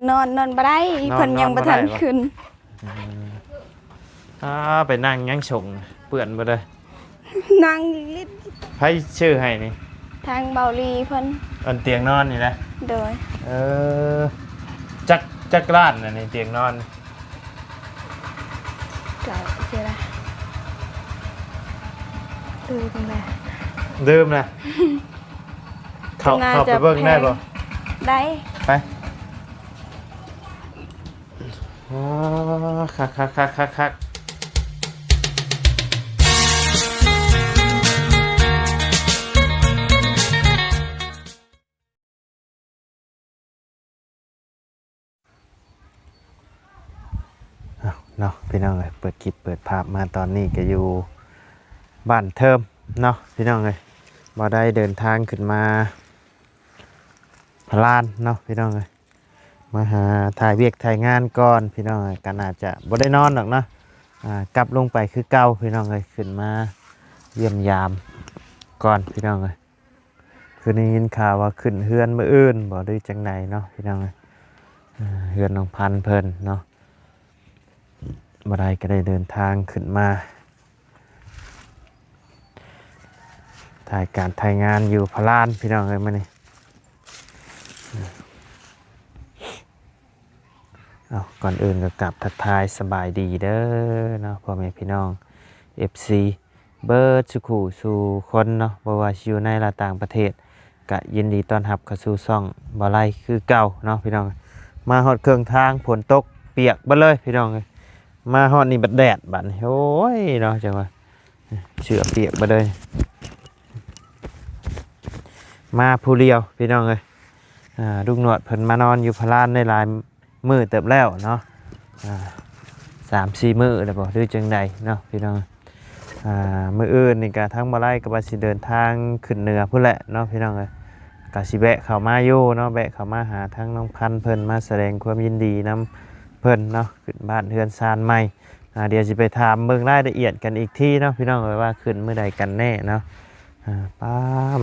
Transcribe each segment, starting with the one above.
ນອນ ນອນບໍ່ໄດ້ ນອນ ເພິ່ນຍັງບໍ່ທັນຂຶ້ນ ນອນບໍ່ໄດ້ວະ ອືມ ອ່າ ໄປນັ່ງຫຍັງຊົງ ເປື້ອນເບິດເລີຍ ນັ່ງລິດ ໃຜຊື້ໃຫ້ນີ້? ທາງເບົາລີເພິ່ນ ອັນຕຽງນອນນີ້ນະ? ໂດຍ ເອີ ຈັກ ຈັກລ້ານອັນນີ້ຕຽງນອນ? ເຈົ້າ ເສຍລະ ລືມລະ ລືມລະ ເຂົ້າ ເຂົ້າໄປເບິ່ງໄດ້ບໍ່? ໄດ້ ໄປ ອໍ ຄັກໆໆໆໆ ເອົາເນາະ ພີ່ນ້ອງເອີຍ ເປີດຄລິບເປີດພາບມາຕອນນີ້ກໍຢູ່ບ້ານເທີມເນາະ ພີ່ນ້ອງເອີຍ ບໍ່ໄດ້ເດີນທາງຂຶ້ນມາພະລານເນາະ ພີ່ນ້ອງເອີຍ ມາຫາຖ່າຍວຽກຖ່າຍງານກ່ອນ ພີ່ນ້ອງເອີຍ ກໍໜ້າຈະບໍ່ໄດ້ນອນດອກເນາະ ອ່າ ກັບລົງໄປຄືເກົ່າ ພີ່ນ້ອງເອີຍ ຂຶ້ນມາຢ້ຽມຢາມກ່ອນ ພີ່ນ້ອງເອີຍ. ຄືໄດ້ຍິນຂ່າວວ່າຂຶ້ນເຮືອນມື້ອື່ນບໍ່ ຫຼືຈັ່ງໃດເນາະ ພີ່ນ້ອງເອີຍ ເຮືອນນ້ອງພັນເພິ່ນເນາະ ບໍ່ໄດ້ກໍໄດ້ເດີນທາງຂຶ້ນມາຖ່າຍການຖ່າຍງານຢູ່ພະລານ ພີ່ນ້ອງເອີຍ ມື້ນີ້. ເອົາ ກ່ອນອື່ນກໍກາບທັກທາຍສະບາຍດີເດີເນາະ ພໍ່ແມ່ພີ່ນ້ອງ ເອັຟຊີ ເບິດສູ່ຄູ່ສູ່ຄົນເນາະ ບໍ່ວ່າຊິຢູ່ໃນ ແລະ ຕ່າງປະເທດ ກະຍິນດີຕ້ອນຮັບເຂົ້າສູ່ຊ່ອງບ່າວໄລຄືເກົ່າເນາະ ພີ່ນ້ອງ. ມາຮອດເຄິ່ງທາງ ຝົນຕົກປຽກເບິດເລີຍ ພີ່ນ້ອງເອີຍ ມາຮອດນີ້ບັດແດດ ບາດນີ້ ໂອ້ຍເນາະ ຈັ່ງວ່າ ເສື້ອປຽກເບິດເລີຍ ມາຜູ້ດຽວ ພີ່ນ້ອງເອີຍ ອ່າ ລຸງໜວດເພິ່ນມານອນຢູ່ພະລານໄດ້ຫຼາຍມື້ເຕີບແລ້ວເນາະ ອ່າ ສາມສີ່ມື້ແລ້ວບໍ່ ຫຼືຈັ່ງໃດເນາະ ພີ່ນ້ອງ. ອ່າ ມື້ອື່ນນີ້ກະທາງບ່າວໄລກໍວ່າຊິເດີນທາງຂຶ້ນເໜືອພຸ້ນແຫຼະເນາະ ພີ່ນ້ອງເອີຍ ກະຊິແວະເຂົ້າມາຢູ່ເນາະ ແວະເຂົ້າມາຫາທາງນ້ອງພັນເພິ່ນ ມາສະແດງຄວາມຍິນດີນຳເພິ່ນເນາະ ຂຶ້ນບ້ານເຮືອນຊານໃໝ່. ອ່າ ດຽວຊິໄປຖາມເບິ່ງລາຍລະອຽດກັນອີກທີເນາະ ພີ່ນ້ອງເອີຍ ວ່າຂຶ້ນມື້ໃດກັນແນ່ເນາະ. ອ່າ ປ້າ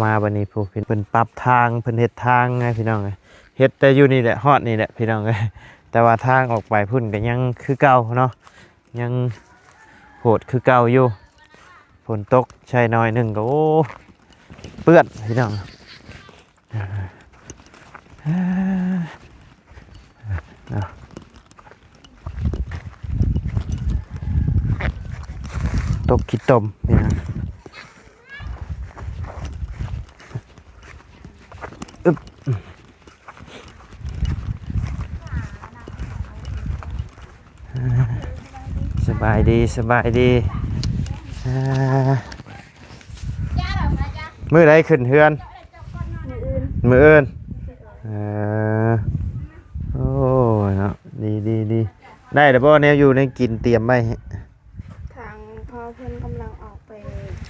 ມາບັດນີ້ ຜູ້ເພິ່ນ ເພິ່ນປັບທາງ ເພິ່ນເຮັດທາງນະ ພີ່ນ້ອງເອີຍ ເຮັດແຕ່ຢູ່ນີ້ແຫຼະ ຮອດນີ້ແຫຼະ ພີ່ນ້ອງເອີຍ ແຕ່ວ່າທາງອອກໄປພຸ້ນກໍຍັງຄືເກົ່າເນາະ ຍັງໂຫດຄືເກົ່າຢູ່ ຝົນຕົກໃສ່ໜ້ອຍໜຶ່ງກໍ ໂອ້ ເປື້ອນ ພີ່ນ້ອງ. ເນາະ ຕົກຂີ້ຕົມນີ້ນະ ອຶບ ສະບາຍດີ ສະບາຍດີ ອ່າ ມື້ໃດຂຶ້ນເຮືອນ? ມື້ອື່ນ ມື້ອື່ນ ເອີ ໂອ້ຍເນາະ ດີໆໆ ໄດ້ແລ້ວບໍ່ ແນວຢູ່ແນວກິນຕຽມໄວ້? ທາງພໍ່ເພິ່ນກຳລັງອອກໄປ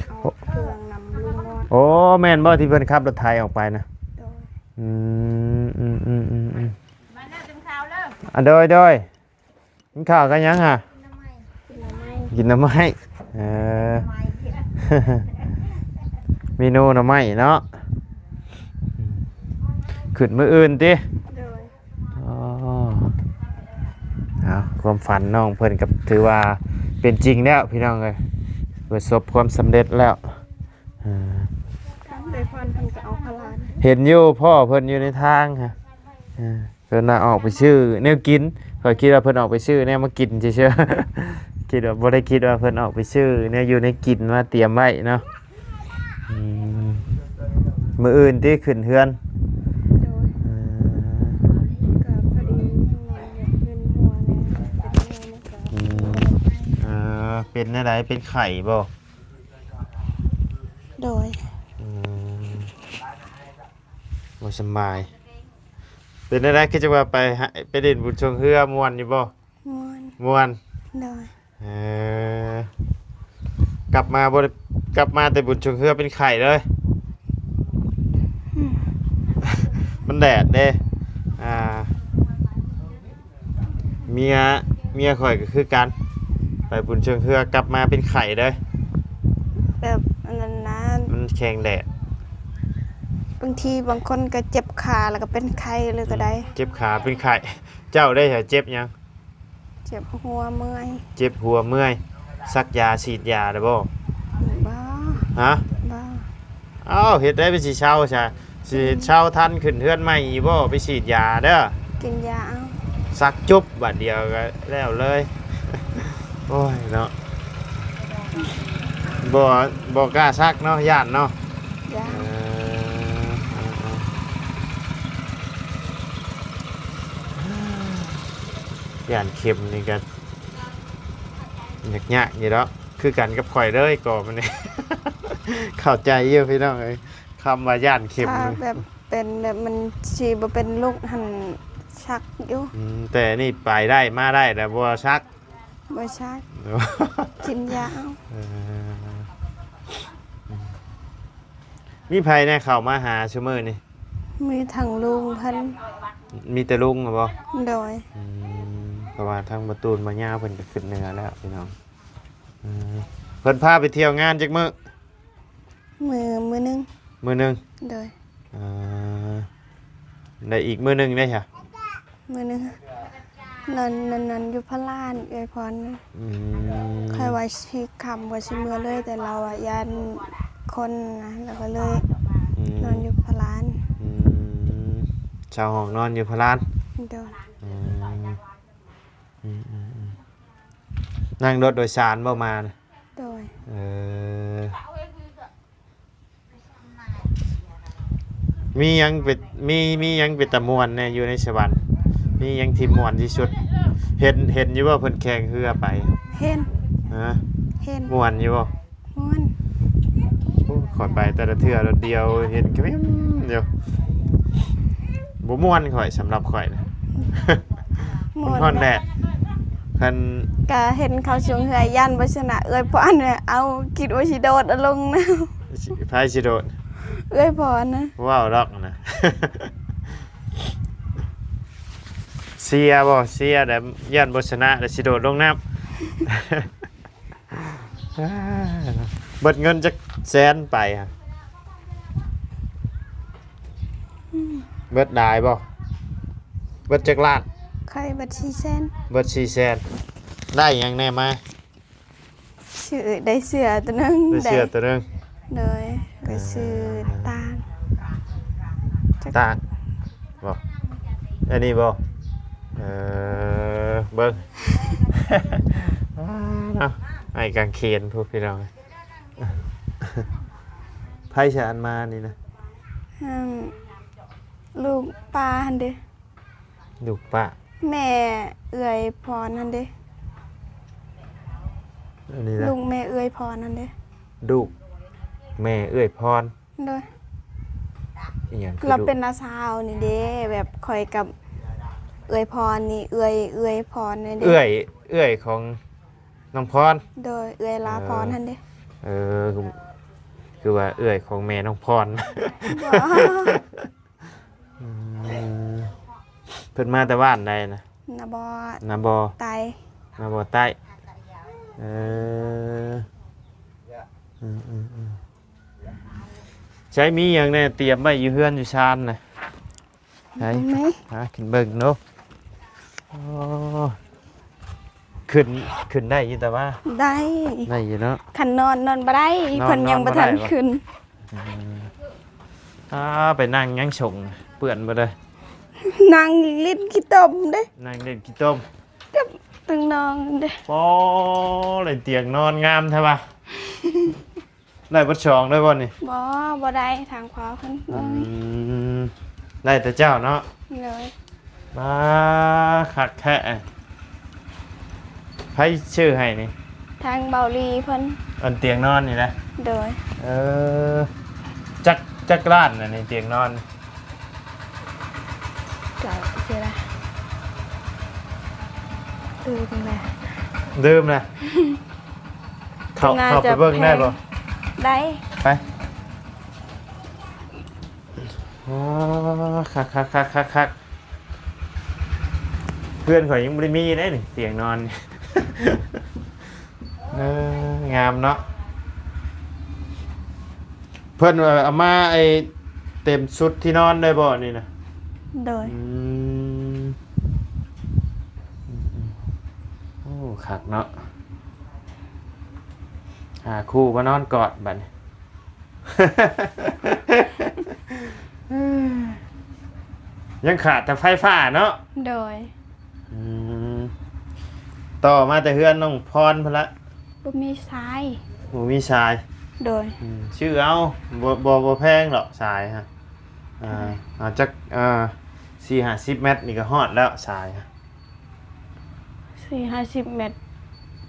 ເອົາເຄື່ອງນຳລຸງມອດ. ໂອ້ ແມ່ນບໍ່ທີ່ເພິ່ນຂັບລົດໄຖອອກໄປນະ? ໂດຍ ອືມ ອືມ ອືມ ອືມ ອືມ ມາແລ້ວ ກິນເຂົ້າເດີ ອາ ໂດຍ ໂດຍ. ກິນເຂົ້າກັບຫຍັງຫະ? ກິນໜໍ່ໄມ້ ກິນໜໍ່ໄມ້ ເອີ ເມນູໜໍ່ໄມ້ເນາະ ຂຶ້ນມື້ອື່ນຕິ? ໂດຍ ອໍ ເອົາ ຄວາມຝັນນ້ອງເພິ່ນກໍຖືວ່າເປັນຈິງແລ້ວ ພີ່ນ້ອງເອີຍ ປະສົບຄວາມສຳເລັດແລ້ວ ເອີ ເຫັນຢູ່ພໍ່ເພິ່ນຢູ່ໃນທາງຫະ ເອີ ເພິ່ນວ່າອອກໄປຊື້ແນວກິນ ຂ້ອຍຄິດວ່າເພິ່ນອອກໄປຊື້ແນວມາກິນຊື່ໆ ຄິດວ່າ ບໍ່ໄດ້ຄິດວ່າເພິ່ນອອກໄປຊື້ແນວຢູ່ແນວກິນມາຕຽມໄວ້ເນາະ ອືມ ມື້ອື່ນຕິຂຶ້ນເຮືອນ? ໂດຍ ເອີ ກໍພໍດີນ້ອງນ້ອຍຢາກເວັນຫົວແດ່ ເປັນແນວນີ້ກໍ ອືມ ເອີ ເປັນແນວໃດ ເປັນໄຂ້ບໍ່? ໂດຍ ອືມ ບໍ່ສະບາຍ ເປັນແນວໃດ ຄືຈັງວ່າໄປ ໄປຫຼິ້ນບຸນຊ່ວງເຮືອ ມ່ວນຢູ່ບໍ່? ມ່ວນ ມ່ວນ ໂດຍ ເອີ ກັບມາບໍ່ໄດ້ ກັບມາແຕ່ບຸນຊ່ວງເຮືອເປັນໄຂ້ເລີຍ ອືມ ມັນແດດເດ້ ອ່າ ເມຍ ເມຍຂ້ອຍກໍຄືກັນ ໄປບຸນຊ່ວງເຮືອກັບມາເປັນໄຂ້ເດ້ ແບບອັນນັ້ນນະ ມັນແຂງແດດ ບາງທີບາງຄົນກໍເຈັບຂາແລ້ວກໍເປັນໄຂ້ເລີຍກໍໄດ້ ເຈັບຂາເປັນໄຂ້ ເຈົ້າໄດ້ຫາເຈັບຫຍັງ? ເຈັບຫົວເມື່ອຍ. ເຈັບຫົວເມື່ອຍ ສັກຢາ ສີດຢາແລ້ວບໍ່? ບໍ່. ຮະ? ບໍ່. ອ້າວ ເຮັດໄດ້ໄປຊິເຊົາຊະ ຊິເຊົາທັນຂຶ້ນເຮືອນໃໝ່ອີກບໍ່? ໄປສີດຢາເດີ ກິນຢາເອົາ ສັກຈຸບບາດດຽວກໍແລ້ວເລີຍ. ໂອ້ຍເນາະ ບໍ່ ບໍ່ກ້າສັກເນາະ ຢ້ານເນາະ. ຢ້ານ. ເອີ ເອີ ເອີ ຢ້ານເຂັມນີ້ກໍຍາກໆຢູ່ດອກ ຄືກັນກັບຂ້ອຍເລີຍກໍມັນນີ້ ເຂົ້າໃຈຢູ່ພີ່ນ້ອງເອີຍ ຄຳວ່າຢ້ານເຂັມ ຖ້າແບບເປັນແບບມັນຊິບໍ່ເປັນລູກຫັ້ນສັກຢູ່. ອືມ ແຕ່ນີ້ໄປໄດ້ມາໄດ້ແຕ່ບໍ່ສັກ. ບໍ່ສັກ ກິນຢາເອົາ. ເອີ ມີໃຜແດ່ເຂົ້າມາຫາຊຸມື້ນີ້? ມີທັງລຸງເພິ່ນ. ມີແຕ່ລຸງບໍ? ໂດຍ. ອືມ ເພາະວ່າທາງບໍ່ຕູນບໍ່ຍາວເພິ່ນກໍຂຶ້ນເໜືອແລ້ວພີ່ນ້ອງ. ເອີ ເພິ່ນພາໄປທ່ຽວງານຈັກມື້? ມື້ ມື້ໜຶ່ງ. ມື້ໜຶ່ງ. ໂດຍ. ເອີ ແລ້ວອີກມື້ໜຶ່ງເດ້ຊະ? ມື້ໜຶ່ງນອນ ນອນ ນອນຢູ່ພະລານ ເອື້ອຍພອນ. ອືມ ຂ້ອຍວ່າຊິຄ່ຳ ວ່າຊິເມືອເລີຍ ແຕ່ລາວວ່າຢ້ານຄົນນະ ລາວກໍເລີຍ ອືມ ນອນຢູ່ພະລານ. ອືມ ເຊົ່າຫ້ອງນອນຢູ່ພະລານ. ໂດຍ. ອືມ ອືມ ອືມ ອືມ ນັ່ງລົດໂດຍສານບໍ່ມານະ? ໂດຍ. ເອີ ມີຫຍັງເປັນ ມີ ມີຫຍັງເປັນຕາມ່ວນແດ່ຢູ່ໃນສະຫວັນ? ມີຫຍັງທີ່ມ່ວນທີ່ສຸດ? ເຫັນ ເຫັນຢູ່ບໍ່ເພິ່ນແຂ່ງເຮືອໄປ? ເຫັນ. ຮະ? ເຫັນ. ມ່ວນຢູ່ບໍ່? ມ່ວນ. ໂອ້ ຂ້ອຍໄປແຕ່ລະເທື່ອລົດດຽວເຫັນກະແມ່ນຢູ່ ບໍ່ມ່ວນຂ້ອຍ ສຳລັບຂ້ອຍນະ ມັນຮ້ອນແດດ. ຄັນກະເຫັນເຂົາຊົງເຮືອ ຢ້ານບໍ່ຊະນະເອື້ອຍພອນ ເອົາ ຄິດວ່າຊິໂດດເອົາລົງນະ. ໃຜຊິໂດດ? ເອື້ອຍພອນນະ. ເວົ້າດອກນະ ເຊຍບໍ່? ເຊຍແລ້ວຢ້ານບໍ່ຊະນະ ແລ້ວຊິໂດດລົງນ້ຳ. ເບິດເງິນຈັກແສນໄປຫັ້ນ? ອືມ ເບິດຫຼາຍບໍ່? ເບິດຈັກລ້ານ? ຂ້ອຍເບິດສີ່ແສນ. ເບິດສີ່ແສນ. ໄດ້ຫຍັງແດ່ມາ? ຊື້ ໄດ້ເສື້ອຕົວໜຶ່ງ. ໄດ້ເສື້ອຕົວໜຶ່ງ. ໂດຍ. ເອີ ໄປຊື້ຕ່າງ ຕ່າງບໍ່? ອັນນີ້ບໍ່? ເອີ ເບິ່ງ ເນາະ ອ້າຍກາງເຂນພຸ້ນພີ່ນ້ອງ. ໃຜຊະອັນມານີ້ນະ? ອືມ ລູກປ້າຫັ້ນເດ. ລູກປ້າ ແມ່ເອື້ອຍພອນຫັ້ນເດ. ອັນນີ້ນະ ລູກແມ່ເອື້ອຍພອນຫັ້ນເດ. ລູກແມ່ເອື້ອຍພອນ. ໂດຍ. ອີຫຍັງຄື ລາວເປັນນ້າສາວນີ້ເດ ແບບຂ້ອຍກັບເອື້ອຍພອນນີ້ ເອື້ອຍ ເອື້ອຍພອນນີ້ເດ. ເອື້ອຍ ເອື້ອຍຂອງນ້ອງພອນ. ໂດຍ. ເອື້ອຍລາວພອນຫັ້ນເດ. ເອີ ຄື ຄືວ່າເອື້ອຍຂອງແມ່ນ້ອງພອນ. ບໍ່. ອືມ ເພິ່ນມາແຕ່ບ້ານໃດນະ? ນາບໍ່ ນາບໍ່ໃຕ້. ນາບໍ່ໃຕ້. ເອີ ອືມ ອືມ ອືມ. ໃຊ້ມີຫຍັງແດ່ຕຽມໄວ້ຢູ່ເຮືອນຢູ່ຊານນະ? ໃສ ມີ ຫາຂຶ້ນເບິ່ງເນາະ. ໂອ້ ຂຶ້ນ ຂຶ້ນໄດ້ຢູ່ຕາວ່າ? ໄດ້ ໄດ້ຢູ່ເນາະ. ຄັນນອນ ນອນບໍ່ໄດ້ ນອນ ເພິ່ນຍັງບໍ່ທັນຂຶ້ນ. ອືມ ອ່າ ໄປນັ່ງຫຍັງສົງ ເປື້ອນເບິດເລີຍ. ນັ່ງຫຼິ້ນຂີ້ຕົມເດ້. ນັ່ງຫຼິ້ນຂີ້ຕົມ ກັບຕັ້ງນ້ອງເດ້. ໂອ້ ໄດ້ຕຽງນອນງາມແທ້ວ່າ. ໄດ້ເບິດສອງເລີຍບໍ່ນີ້? ບໍ່ ບໍ່ໄດ້ ທາງຂວາເພິ່ນ. ອືມ ໄດ້ແຕ່ເຈົ້າເນາະ. ໂດຍ. ມາ ຄັກແທ້. ໃຜຊື້ໃຫ້ນີ້? ທາງເບົາຫຼີ່ເພິ່ນ. ອັນຕຽງນອນນີ້ນະ? ໂດຍ. ເອີ ຈັກ ຈັກລ້ານອັນນີ້ຕຽງນອນ? ເຈົ້າ ເສຍລະ ລືມແລ້ວ ລືມນະ. ເຂົ້າ ເຂົ້າໄປເບິ່ງໄດ້ບໍ່? ໄດ້ ໄປ. ອໍ ຄັກໆໆໆໆ. ເພື່ອນຂ້ອຍຍັງບໍ່ໄດ້ມີເດ້ນີ້ ຕຽງນອນ. ເອີ ງາມເນາະ. ເພິ່ນວ່າເອົາມາ ໄອ້ ເຕັມຊຸດທີ່ນອນໄດ້ບໍ່ນີ້ນະ? ໂດຍ. ອືມ ຄັກເນາະ ຫາຄູ່ມານອນກອດບັດນີ້ ຍັງຂາດແຕ່ໄຟຟ້າເນາະ. ໂດຍ. ອືມ ຕໍ່ມາແຕ່ເຮືອນນ້ອງພອນພຸ້ນລະ. ບໍ່ມີສາຍ. ບໍ່ມີສາຍ. ໂດຍ. ອືມ ຊື້ເອົາ ບໍ່ ບໍ່ ບໍ່ແພງດອກສາຍຮະ. ອ່າ ໂດຍ. ເອົາຈັກ ອ່າ ສີ່ຫ້າສິບແມັດນີ້ກໍຮອດແລ້ວສາຍຮະ. ສີ່ຫ້າສິບແມັດ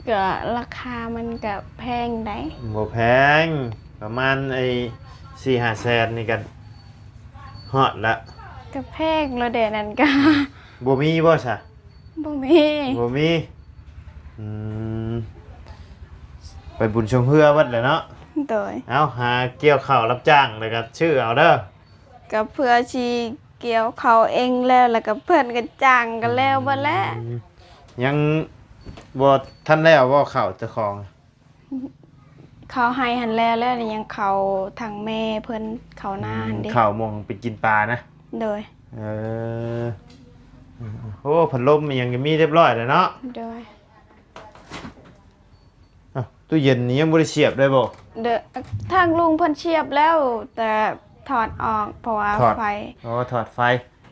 ກໍລາຄາມັນກໍແພງໃດ໋. ບໍ່ແພງ ປະມານໄອ້ສີ່ຫ້າແສນນີ້ກໍຮອດລະ. ກໍແພງແລ້ວເດ ນັ້ນກໍ. ບໍ່ມີບໍ່ຊະ? ບໍ່ມີ. ບໍ່ມີ. ອືມ ໄປບຸນຊ່ວງເຮືອເບິດແຫຼະເນາະ. ໂດຍ. ເອົາ ຫາກ່ຽວເຂົ້າຮັບຈ້າງ ແລ້ວກໍຊື້ເອົາເດີ. ກໍເພື່ອຊິກ່ຽວເຂົ້າເອງແລ້ວ ແລ້ວກໍເພິ່ນກໍຈ້າງກັນແລ້ວເບິດແຫຼະ. ອືມ ຍັງບໍ່ທັນແລ້ວບໍ່ເຂົ້າເຈົ້າຂອງ? ເຂົ້າໄຮ່ຫັ້ນແລ້ວ ແລ້ວຍັງເຂົ້າທາງແມ່ເພິ່ນ ເຂົ້ານາຫັ້ນເດ. ອືມ ເຂົ້າໝ່ອງໄປກິນປານະ. ໂດຍ. ເອີ ໂອ້ ພັດລົມອີ່ຫຍັງກໍມີຮຽບຮ້ອຍແລ້ວເນາະ. ໂດຍ. ອ້າວ ຕູ້ເຢັນນີ້ຍັງບໍ່ໄດ້ສຽບໄດ້ບໍ່? ເດີ ທາງລຸງເພິ່ນສຽບແລ້ວ ແຕ່ຖອດອອກ ເພາະວ່າ ຖອດ ໄຟ ອໍ ຖອດໄຟ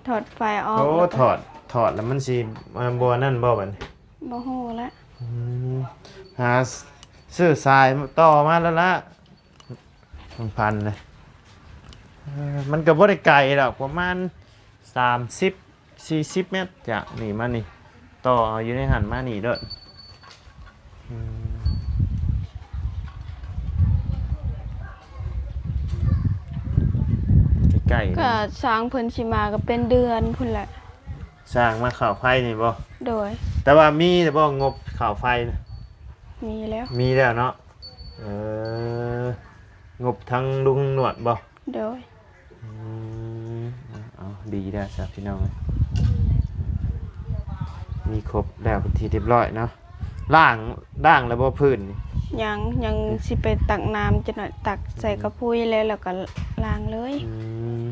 ຖອດໄຟອອກ. ໂອ້ ແລ້ວກໍ ຖອດ ຖອດແລ້ວມັນຊິ ອ່າ ບໍ່ອັນນັ້ນບໍ່ບັດນີ້? ບໍ່ຮູ້ແຫຼະ. ອືມ ຫາຊື້ສາຍຕໍ່ມາແລ້ວລະ ໜຶ່ງພັນນະ. ເອີ ມັນກໍບໍ່ໄດ້ໄກດອກ ປະມານສາມສິບ ສີ່ສິບແມັດຈາກນີ້ມານີ້ ຕໍ່ເອົາຢູ່ໃນຫັ້ນມານີ້ໂລດ. ອືມ ໃກ້ໆ ກໍຊ່າງເພິ່ນຊິມາກໍເປັນເດືອນພຸ້ນແຫຼະ. ຊ່າງມາເຂົ້າໄຟນີ້ບໍ່? ໂດຍ. ແຕ່ວ່າມີແລ້ວບໍ່ ງົບເຂົ້າໄຟນະ? ມີແລ້ວ. ມີແລ້ວເນາະ. ເອີ ງົບທາງລຸງໜວດບໍ່? ໂດຍ. ອືມ ເອົາ ດີແລ້ວຊະພີ່ນ້ອງເອີຍ ມີຄົບແລ້ວເປັນທີ່ຮຽບຮ້ອຍເນາະ. ລ້າງ ລ້າງແລ້ວບໍ່ພື້ນນີ້? ຍັງ ຍັງຊິໄປຕັກນ້ຳຈັກໜ້ອຍ ຕັກໃສ່ກະພຸ້ຍແລ້ວ ແລ້ວກໍລ້າງເລີຍ. ອືມ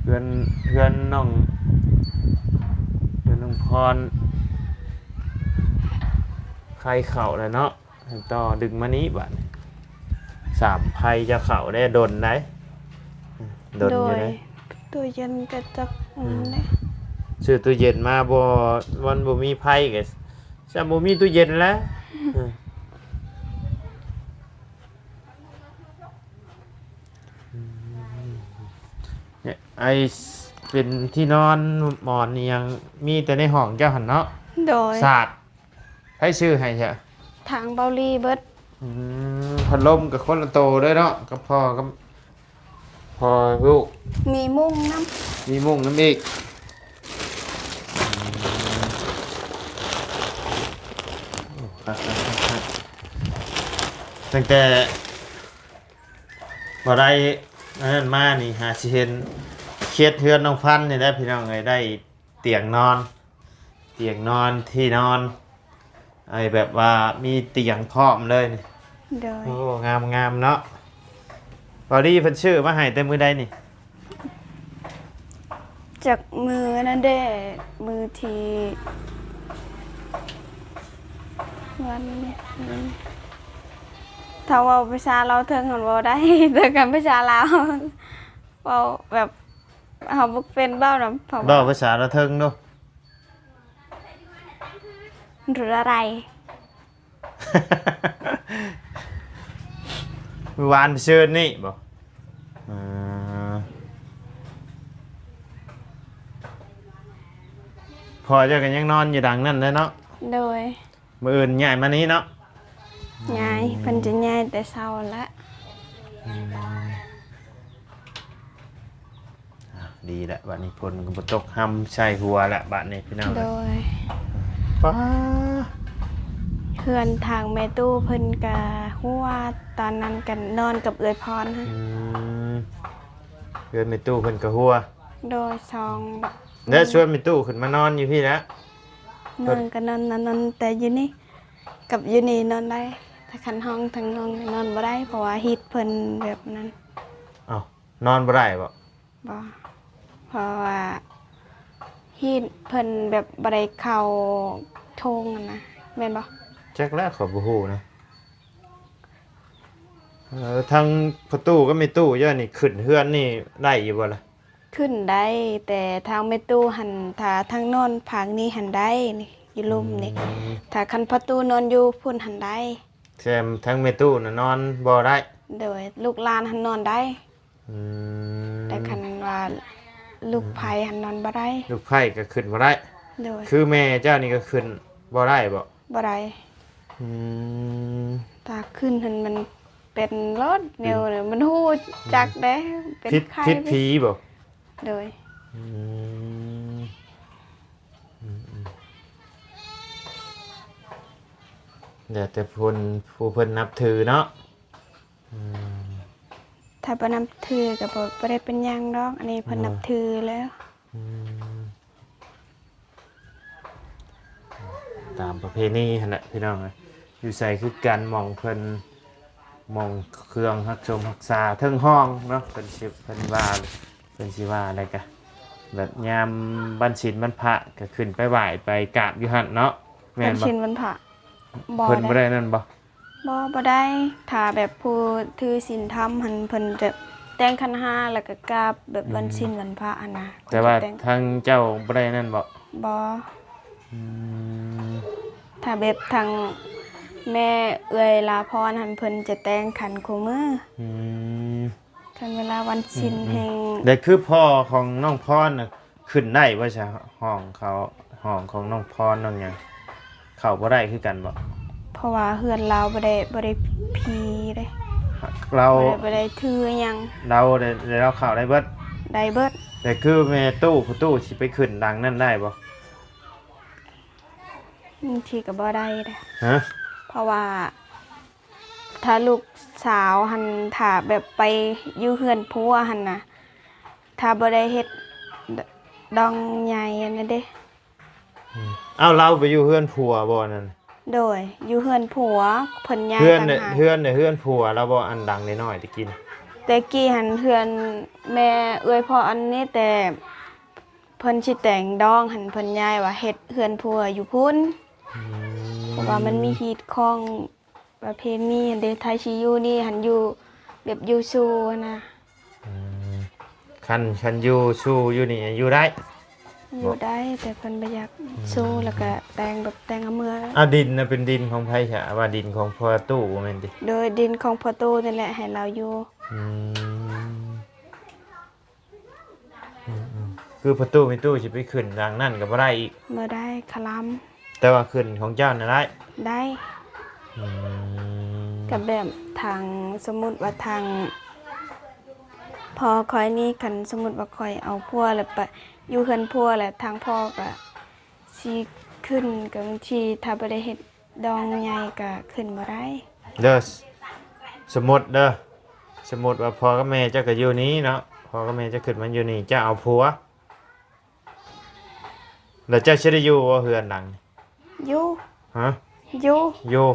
ເຮືອນ ເຮືອນນ້ອງ ເຮືອນນ້ອງພອນ ໄຄເຂົ້າແລ້ວເນາະ. ຕໍ່ດຶງມານີ້ບາດນີ້ ສາມໄພຈະເຂົ້າໄດ້ດົນໄດ໋ ດົນຢູ່ໄດ໋. ໂດຍ. ຕູ້ເຢັນກໍຈັກ ອືມ ນັ້ນແຫຼະ ຊື້ຕູ້ເຢັນມາບໍ່ ມັນບໍ່ມີໄພກໍ ຈະບໍ່ມີຕູ້ເຢັນແລ້ວ. ອືມ ອືມ ນີ້ ໄອ້ ເປັນທີ່ນອນ ໝອນອີ່ຫຍັງ ມີແຕ່ໃນຫ້ອງເຈົ້າຫັ້ນເນາະ. ໂດຍ. ສາດ ໃຜຊື້ໃຫ້ຊະ? ທາງເບົາຫຼີເບິດ. ອືມ ພັດລົມກໍຄົນລະໂຕເດີເນາະ ກັບພໍ່ ກັບພໍ່ລູກ. ມີມຸ້ງນຳ. ມີມຸ້ງນຳອີກ. ອືມ ໂອ້ ຄັກໆໆ ຕັ້ງແຕ່ບໍ່ໄດ້ອັນນັ້ນມານີ້ ຫາຊິເຫັນເຂດເຮືອນນ້ອງພັນນີ້ແຫຼະ ພີ່ນ້ອງເອີຍ ໄດ້ຕຽງນອນ ຕຽງນອນ ທີ່ນອນ ໄອ້ແບບວ່າມີຕຽງພ້ອມເລີຍນີ້. ໂດຍ. ໂອ້ ງາມໆເນາະ. ເບົາຫຼີເພິ່ນຊື້ມາໃຫ້ແຕ່ມື້ໃດນີ້? ຈັກມື້ນັ້ນເດ້ ມື້ທີ່ ວັນ ຖ້າເວົ້າພາສາລາວເທິງຫັ້ນເວົ້າໄດ້ ແຕ່ຄັນພາສາລາວ ເວົ້າແບບ ເຮົາບໍ່ເປັນເວົ້ານຳ ເວົ້າພາສາລາວເທິງດູ. ເມື່ອວານ ມື້ຊືນນີ້ບໍ? ເອີ ພໍ່ເຈົ້າກໍຍັງນອນຢູ່ຫຼັງນັ້ນແຫຼະເນາະ? ໂດຍ. ມື້ອື່ນຍ້າຍມານີ້ເນາະ? ຍ້າຍ ອືມ ເພິ່ນຈະຍ້າຍແຕ່ເຊົ້າແລ້ວ. ອືມ ອ່າ ດີແລ້ວ ບາດນີ້ຝົນກໍບໍ່ຕົກຮຳໃສ່ຫົວແລ້ວ ບາດນີ້ພີ່ນ້ອງ. ໂດຍ. ປ້າ ເຮືອນທາງແມ່ຕູ້ເພິ່ນກະຮົ່ວ ຕອນນັ້ນກະນອນກັບເອື້ອຍພອນຫັ້ນ. ອືມ ເຮືອນແມ່ຕູ້ເພິ່ນກະຮົ່ວ. ໂດຍ ສອງ ແລ້ວຊວນແມ່ຕູ້ຂຶ້ນມານອນຢູ່ພີ້ແລ້ວ. ນອນກໍນອນ ນອນ ນອນແຕ່ຢູ່ນີ້ ກັບຢູ່ນີ້ນອນໄດ້ ແຕ່ຄັນຫ້ອງທາງນ້ອງນີ້ນອນບໍ່ໄດ້ ເພາະວ່າຮີດເພິ່ນແບບນັ້ນ. ເອົ້າ ນອນບໍ່ໄດ້ບໍ? ບໍ່ ເພາະວ່າ ທີ່ເພິ່ນແບບບໍ່ໄດ້ເຂົ້າທົ່ງຫັ້ນນະ ແມ່ນບໍ່? ຈັກແລ້ວ ຂ້ອຍບໍ່ຮູ້ນະ. ເອີ ທາງພໍ່ຕູ້ກັບແມ່ຕູ້ເຈົ້ານີ້ຂຶ້ນເຮືອນນີ້ໄດ້ຢູ່ບໍ່ລະ? ຂຶ້ນໄດ້ ແຕ່ທາງແມ່ຕູ້ຫັ້ນ ຖ້າທາງນອນພາກນີ້ຫັ້ນໄດ້ນີ້ ຢູ່ລຸ່ມນີ້. ອືມ ຖ້າຄັນພໍ່ຕູ້ນອນຢູ່ພຸ້ນຫັ້ນໄດ້. ແຕ່ທາງແມ່ຕູ້ນະນອນບໍ່ໄດ້? ໂດຍ ລູກຫຼານຫັ້ນນອນໄດ້. ອືມ ແຕ່ຄັນວ່າລູກໃພ້ຫັ້ນນອນບໍ່ໄດ້. ລູກໃພ້ກໍຂຶ້ນບໍ່ໄດ້. ໂດຍ ຄືແມ່ເຈົ້ານີ້ກໍຂຶ້ນບໍ່ໄດ້ບໍ? ບໍ່ໄດ້. ອືມ ຖ້າຂຶ້ນຫັ້ນມັນເປັນໂລດແນວ ອືມ ມັນຮູ້ຈັກເດ້ ເປັນ ຜິດ ໄຂ້ ຜິດຜີບໍ? ໂດຍ. ອືມ ອືມ ອືມ ແລ້ວແຕ່ເພິ່ນ ຜູ້ເພິ່ນນັບຖືເນາະ. ອືມ ຖ້າບໍ່ນັບຖືກໍບໍ່ ບໍ່ໄດ້ເປັນຫຍັງດອກ ອັນນີ້ເພິ່ນ ອືມ ນັບຖືແລ້ວ. ອືມ ຕາມປະເພນີຫັ້ນແຫຼະພີ່ນ້ອງເອີຍ ຢູ່ໃສຄືກັນ ໝ່ອງເພິ່ນ ໝ່ອງເຄື່ອງຮັກຊົມຮັກສາ ເທິງຫ້ອງເນາະ ເພິ່ນຊິ ເພິ່ນວ່າ ເພິ່ນຊິວ່າແລ້ວກະ ແບບຍາມວັນສິນວັນພະກໍຂຶ້ນໄປໄຫວ້ໄປກາບຢູ່ຫັ້ນເນາະ ແມ່ນບໍ່? ວັນສິນວັນພະ ບໍ່ ເພິ່ນບໍ່ໄດ້ນັ້ນບໍ່? ບໍ່ ບໍ່ໄດ້. ຖ້າແບບຜູ້ຖືສິນທຳຫັ້ນ ເພິ່ນຈະແຕ່ງຂັນຫ້າ ແລ້ວກໍກາບແບບ ອືມ ວັນສິນວັນພະຫັ້ນນະ ແຕ່ວ່າ ເພິ່ນຈະແຕ່ງ ທາງເຈົ້າບໍ່ໄດ້ນັ້ນບໍ່? ບໍ່. ອືມ ຖ້າແບບທາງແມ່ເອື້ອຍລາພອນຫັ້ນ ເພິ່ນຈະແຕ່ງຂັນຄູ່ມື້. ອືມ ຄັນເວລາວັນສິນ ອືມ ແຮ່ງ. ແລ້ວຄືພໍ່ຂອງນ້ອງພອນນະ ຂຶ້ນໄດ້ບໍ່ຊະ? ຫ້ອງເຂົາ ຫ້ອງຂອງນ້ອງພອນນ້ອງຫຍັງ ເຂົ້າບໍ່ໄດ້ຄືກັນບໍ່? ເພາະວ່າເຮືອນລາວບໍ່ໄດ້ ບໍ່ໄດ້ຜີເດ້ ລາວ ບໍ່ໄດ້ ບໍ່ໄດ້ຖືຫຍັງ. ລາວໄດ້ ລາວເຂົ້າໄດ້ເບິດ? ໄດ້ເບິດ. ແຕ່ຄືແມ່ຕູ້ ພໍ່ຕູ້ຊິໄປຂຶ້ນຫຼັງນັ້ນໄດ້ບໍ່? ບາງທີກໍບໍ່ໄດ້ເດ້. ຮະ? ເພາະວ່າ ຖ້າລູກສາວຫັ້ນ ຖ້າແບບໄປຢູ່ເຮືອນຜົວຫັ້ນນະ ຖ້າບໍ່ໄດ້ເຮັດດ- ດອງໃຫຍ່ຫັ້ນນະເດ້. ອືມ ເອົ້າ ລາວໄປຢູ່ເຮືອນຜົວບໍ່ນັ້ນ? ໂດຍ ຢູ່ເຮືອນຜົວ ເພິ່ນຍ້າຍ ເຮືອນ ຕ່າງຫາກ. ເຮືອນ ເຮືອນຜົວລາວບໍ່ ອັນຫຼັງນ້ອຍໆ ແຕ່ກີ້ນະ? ແຕ່ກີ້ຫັ້ນເຮືອນແມ່ເອື້ອຍພໍ່ອັນນີ້ ແຕ່ເພິ່ນຊິແຕ່ງດອງຫັ້ນ ເພິ່ນຍ້າຍວ່າເຮັດເຮືອນຜົວຢູ່ພຸ້ນ. ອືມ ເພາະວ່າມັນມີຮີດຄອງ ປະເພນີຫັ້ນເດ້ ຖ້າຊິຢູ່ນີ້ຫັ້ນ ຢູ່ແບບຢູ່ຊູ່ຫັ້ນນະ. ອືມ ຄັນ ຄັນຢູ່ຊູ່ຢູ່ນີ້ຢູ່ໄດ້ ຢູ່ໄດ້ ແຕ່ເພິ່ນບໍ່ຢາກ ອືມ ຊູ່ ແລ້ວກະແຕ່ງແບບແຕ່ງເອົາເມືອ. ອາ ດິນນະເປັນດິນຂອງໃຜຊະ? ວ່າດິນຂອງພໍ່ຕູ້ບໍ່ແມ່ນຕິ? ໂດຍ ດິນຂອງພໍ່ຕູ້ນີ້ແຫຼະ ໃຫ້ລາວຢູ່. ອືມ ອືມໆ ຄືພໍ່ຕູ້ແມ່ຕູ້ຊິໄປຂຶ້ນຫຼັງນັ້ນກໍບໍ່ໄດ້ອີກ? ບໍ່ໄດ້ ຄະລຳ. ແຕ່ວ່າຂຶ້ນຂອງເຈົ້ານະໄດ້? ໄດ້. ອືມ ກໍແບບທາງ ສົມມຸດວ່າທາງພໍ່ຂ້ອຍນີ້ ຄັນສົມມຸດວ່າຂ້ອຍເອົາຜົວແລ້ວໄປຢູ່ເຮືອນຜົວ ແລ້ວທາງພໍ່ກໍຊິຂຶ້ນ ກໍບາງທີຖ້າບໍ່ໄດ້ເຮັດ ດອງໃຫຍ່ກໍຂຶ້ນບໍ່ໄດ້ເດີ. ສົມມຸດເດີ ສົມມຸດວ່າພໍ່ກັບແມ່ເຈົ້າກໍຢູ່ນີ້ເນາະ ພໍ່ກັບແມ່ເຈົ້າຂຶ້ນມາຢູ່ນີ້ ເຈົ້າເອົາຜົວ ແລ້ວເຈົ້າຊິໄດ້ຢູ່ບໍ່ເຮືອນຫຼັງນີ້? ຢູ່. ຮະ? ຢູ່. ຢູ່.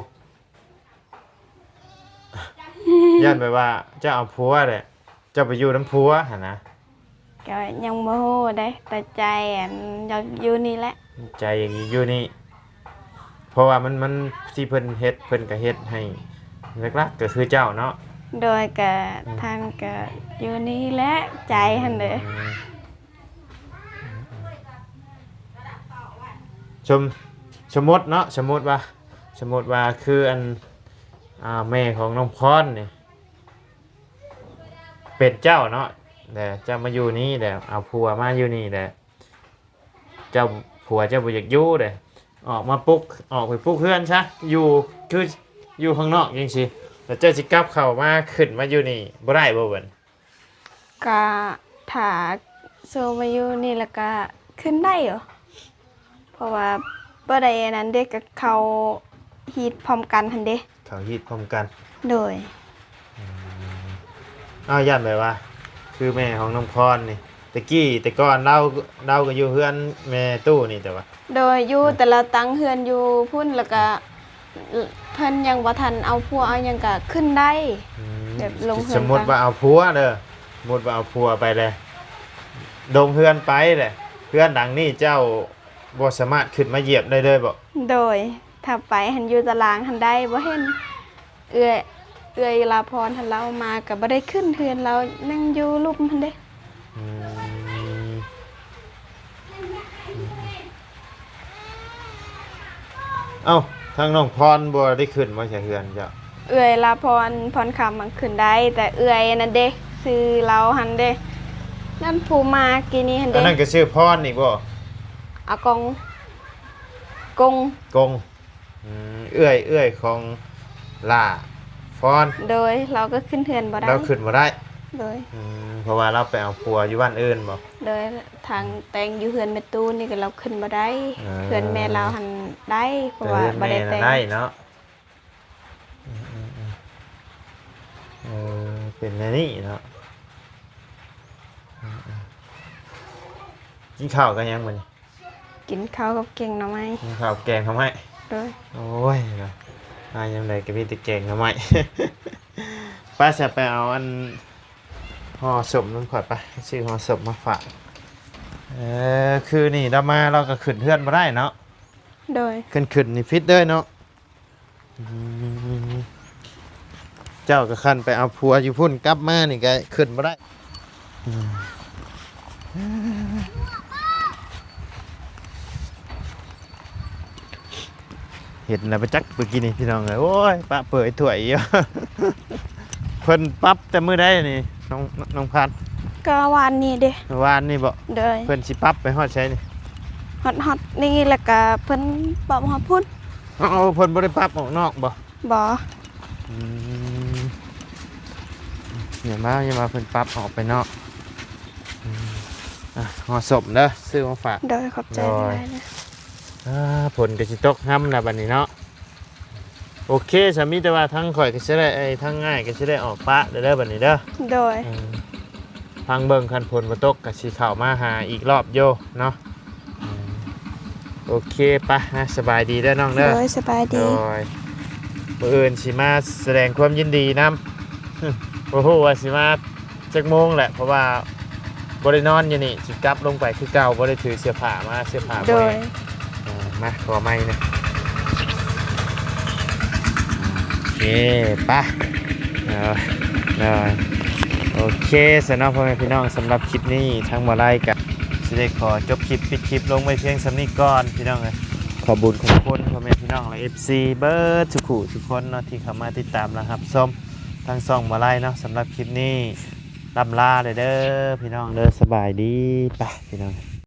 ຢ້ານແບບວ່າເຈົ້າເອົາຜົວແລ້ວ ເຈົ້າໄປຢູ່ນຳຜົວຫັ້ນນະ? ກໍຍັງບໍ່ຮູ້ເດ້ ແຕ່ໃຈອັນຢາກຢູ່ນີ້ແຫຼະ. ໃຈຢາກຢູ່ນີ້ ເພາະວ່າມັນ ມັນທີ່ເພິ່ນເຮັດ ເພິ່ນກໍເຮັດໃຫ້ຫຼັກໆກໍຄືເຈົ້າເນາະ. ໂດຍ ກໍ ອືມ ທ່ານກໍຢູ່ນີ້ແຫຼະ ໃຈຫັ້ນເດ້. ອືມ ສົມ ສົມມຸດເນາະ ສົມມຸດວ່າ ສົມມຸດວ່າຄືອັນ ອ່າ ແມ່ຂອງນ້ອງພອນນີ້ ເປັນເຈົ້າເນາະ ແລ້ວເຈົ້າມາຢູ່ນີ້ ແລ້ວເອົາຜົວມາຢູ່ນີ້ ແລ້ວເຈົ້າ ຜົວເຈົ້າບໍ່ຢາກຢູ່ເດ້ ອອກມາປຸກ ອອກໄປປຸກເຮືອນຊະ ຢູ່ ຄືຢູ່ຂ້າງນອກຈັ່ງຊີ້ ແລ້ວເຈົ້າຊິກັບເຂົ້າມາ ຂຶ້ນມາຢູ່ນີ້ບໍ່ໄດ້ບໍ່ບັດ? ກະຖ້າໂຊມາຢູ່ນີ້ແລ້ວກະຂຶ້ນໄດ້ຢູ່ ເພາະວ່າບໍ່ໄດ້ອັນນັ້ນເດ້ ກະເຂົ້າຮີດພ້ອມກັນຫັ້ນເດ້. ເຂົ້າຮີດພ້ອມກັນ. ໂດຍ. ອືມ ອ້າວ ຢ້ານແບບວ່າ ຄືແມ່ຂອງນ້ອງພອນນີ້ ແຕ່ກີ້ແຕ່ກ່ອນລາວ ລາວກໍຢູ່ເຮືອນແມ່ຕູ້ນີ້ແຕ່ວ່າ. ໂດຍ ຢູ່ ອືມ ແຕ່ລາວຕັ້ງເຮືອນຢູ່ພຸ້ນ ແລ້ວກະ ເພິ່ນຍັງບໍ່ທັນເອົາຜົວເອົາຫຍັງກະຂຶ້ນໄດ້. ອືມ ແບບລົງເຮືອນ ສົມມຸດວ່າເອົາຜົວເດີ ສົມມຸດວ່າເອົາຜົວໄປແລ້ວ ລົງເຮືອນໄປແລ້ວ ເຮືອນຫຼັງນີ້ເຈົ້າບໍ່ສາມາດຂຶ້ນມາຢຽບໄດ້ເລີຍບໍ? ໂດຍ ຖ້າໄປຫັ້ນຢູ່ຕາລາງຫັ້ນໄດ້ ບໍ່ເຫັນ ເອື້ອຍ ເອື້ອຍລາພອນຫັ້ນລາວມາກໍບໍ່ໄດ້ຂຶ້ນເຮືອນ ລາວຍັງຢູ່ລຸ່ມຫັ້ນເດ້. ອືມ ເອົ້າ ທາງນ້ອງພອນບໍ່ໄດ້ຂຶ້ນບໍ່ໃສເຮືອນເຈົ້າ? ເອື້ອຍລາພອນ ພອນຄຳມັນຂຶ້ນໄດ້ ແຕ່ເອື້ອຍນັ້ນເດ້ ຊື່ລາວຫັ້ນເດ້ ນັ້ນຜູ້ມາກີ້ນີ້ຫັ້ນເດ້. ອັນນັ້ນກໍຊື່ພອນອີກບໍ່? ອາກົງ ກົງ ກົງ. ອືມ ເອື້ອຍ ເອື້ອຍຂອງຫຼ້າພອນ. ໂດຍ ລາວກໍຂຶ້ນເຮືອນບໍ່ໄດ້ ລາວຂຶ້ນບໍ່ໄດ້. ໂດຍ ອືມ ເພາະວ່າລາວໄປເອົາຜົວຢູ່ບ້ານອື່ນບໍ? ໂດຍ ທາງແຕ່ງຢູ່ເຮືອນແມ່ຕູ້ນີ້ກໍລາວຂຶ້ນບໍ່ໄດ້. ເອີ ເຮືອນແມ່ລາວຫັ້ນໄດ້ ເພາະວ່າບໍ່ໄດ້ແຕ່ງ ໄດ້ເນາະ. ອືມ ເອີ ເປັນແນວນີ້ເນາະ. ອືມ ກິນເຂົ້າກັບຫຍັງມື້ນີ້? ກິນເຂົ້າກັບແກງໜໍ່ໄມ້. ກິນເຂົ້າແກງໜໍ່ໄມ້. ໂດຍ ໂອ້ຍເນາະ ມາຍາມໃດກໍມີແຕ່ແກງໜໍ່ໄມ້. ໄປຊະ ໄປເອົາອັນຫໍ່ສົ້ມນຳຂ້ອຍໄປ ຊື້ຫໍ່ສົ້ມມາຝາກ. ເອີ ຄືນີ້ລາວມາລາວກໍຂຶ້ນເຮືອນບໍ່ໄດ້ເນາະ. ໂດຍ ຄັນຂຶ້ນນີ້ຜິດເລີຍເນາະ. ອືມ ເຈົ້າກໍຄັນໄປເອົາຜົວຢູ່ພຸ້ນ ກັບມານີ້ກໍຂຶ້ນບໍ່ໄດ້. ອືມ ເຫັນແລ້ວປະຈັກ ມື້ກີ້ນີ້ພີ່ນ້ອງເອີຍ ໂອ້ຍ ປະເປີຍຖ້ວຍຢູ່. ເພິ່ນປັບແຕ່ມື້ໃດນີ້ ນ້ອງ ນ້ອງພັນ? ກໍວານນີ້ເດ້. ວານນີ້ບໍ? ໂດຍ ເພິ່ນຊິປັບໄປຮອດໃສນີ້? ຮອດ ຮອດນີ້ ແລ້ວກໍເພິ່ນປັບຮອດພຸ້ນ. ເອົາ ເພິ່ນບໍ່ໄດ້ປັບອອກນອກບໍ? ບໍ່. ອືມ ຢ່າມາ ຢ່າມາ ເພິ່ນປັບອອກໄປເນາະ. ອືມ ອ່ະ ຫໍ່ສົ້ມເດີ ຊື້ມາຝາກ. ໂດຍ ຂອບໃຈຫຼາຍໆເດີ. ອ່າ ຝົນກໍຊິຕົກຮຳແລ້ວບັດນີ້ເນາະ. ໂອເຄ ສາມີ ແຕ່ວ່າທາງຂ້ອຍກໍຊິໄດ້ ເອີຍ ທາງອ້າຍກໍຊິໄດ້ອອກປະເດີ ບັດນີ້ເດີ. ໂດຍ ເອີ ຟັງເບິ່ງ ຄັນຝົນບໍ່ຕົກກໍຊິເຂົ້າມາຫາອີກລອບຢູ່ເນາະ. ອືມ ໂອເຄ ໄປ ສະບາຍດີເດີນ້ອງເດີ. ໂດຍ ສະບາຍດີ. ໂດຍ ມື້ອື່ນຊິມາສະແດງຄວາມຍິນດີນຳ. ບໍ່ຮູ້ວ່າຊິມາຈັກໂມງແຫຼະ ເພາະວ່າບໍ່ໄດ້ນອນຢູ່ນີ້ ຊິກັບລົງໄປຄືເກົ່າ ບໍ່ໄດ້ຖືເສື້ອຜ້າມາ ເສື້ອຜ້າບໍ່ແຫ້ງ. ໂດຍ ເອີ ມາ ຂໍໃໝ່ນະ. ໂອເຄ ໄປ. ເອີ ເອີ ໂອເຄ ຊັ້ນເນາະ ພໍ່ແມ່ພີ່ນ້ອງ ສຳລັບຄລິບນີ້ ທາງບໍ່ໄລກໍຊິໄດ້ຂໍຈົບຄລິບ ປິດຄລິບລົງໄວ້ພຽງສ່ຳນີ້ກ່ອນ ພີ່ນ້ອງເອີຍ. ຂອບບຸນຂອບຄຸນພໍ່ແມ່ພີ່ນ້ອງ ແລະ ເອັຟຊີ ເບິດທຸກຜູ້ທຸກຄົນເນາະ ທີ່ເຂົ້າມາຕິດຕາມ ແລະ ຮັບຊົມທາງຊ່ອງບໍ່ໄລເນາະ. ສຳລັບຄລິບນີ້ ລ່ຳລາເດີ ເດີ ພີ່ນ້ອງເດີ ສະບາຍດີ. ໄປ ພີ່ນ້ອງ.